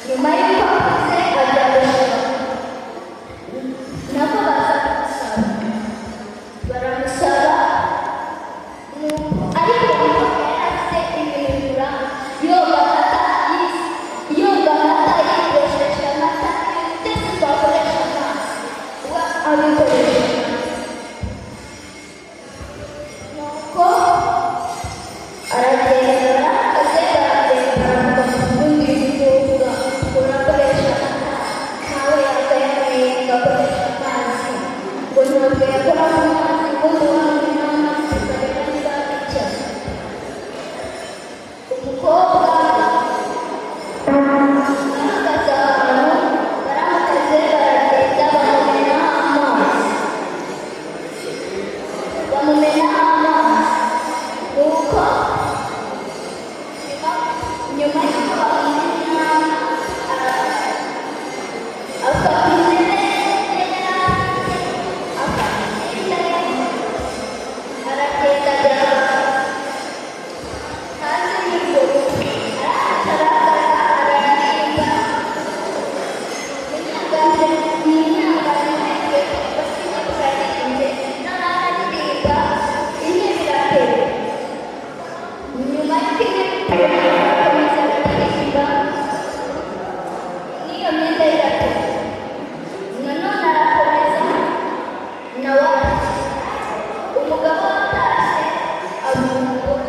Nyuma y'uko akuze ajya gushaka, nabo baza kumusaba, baramusaba. Ariko umukobwa yari afite ibintu bimuranga: yoga amata, yoga amata, yikoresheje amata, ndetse twakoresha amazi we abikoresha amazi. Nuko aragenda, barahagaze, baragenda, baravuga ubundi umukobwa urakoresha amata, nawe yakayanyweye ugakoresha amazi, ngo ntabwo yakora ku mazi, ngo wamenya amazi tukareba niba icyo. Umukobwa ahagaze ahantu, barahagaze, baragenda, bamumenaho amazi, bamumenaho amazi. Nuko nyuma y'uko bamumenaho amazi, afata intebe yari afite, afata imyenda ye, aragenda ajya hanze y'urwo rugo, arahagarara, araririmba. Mwihangane, basiga turaririmbye noneho araririmba, intebe iratera. Nyuma y'uko intebe itera, arakomeza araririmba, n'iyo myenda iratera. Nanone arakomeza, nawe umugabo atashye abona umugore,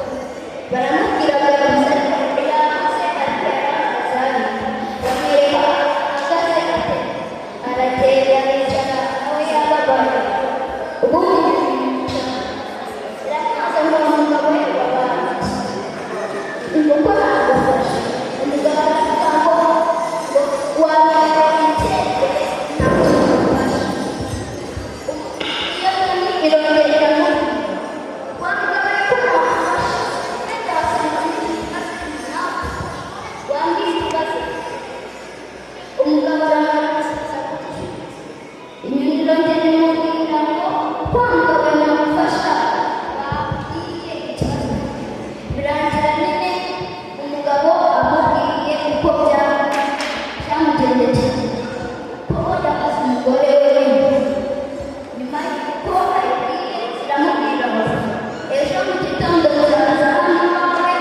baramubwira ngo yabuze, ariko yabuze, ariko yarahagaze hariya, bamwereka ahagaze ate, aragenda aricara, nawe yababaye. Ubundi yicara, iramubaza ngo umugabo we wabaye iki, ngo ko nagufashe? Umugabo aravuga ngo wambaye ikende, ntabwo nagufashe. Iyo nyoni irongera iramubwira, wa mugabo we, ko nagufashe, wenda wasanga n'ikibazo nawe wambwira ikibazo. Umugabo aramusubiza gutya. Inyoni irongera imubwira ngo kwa mugabo namufasha, babwiye ikibazo. Birangira nyine umugabo amubwiye uko byamugendekeye, ko yakoze umugore we wenyine. Nyuma y'uko ayibwiye, iramubwira ngo ejo mu gitondo nzaza hano iwawe.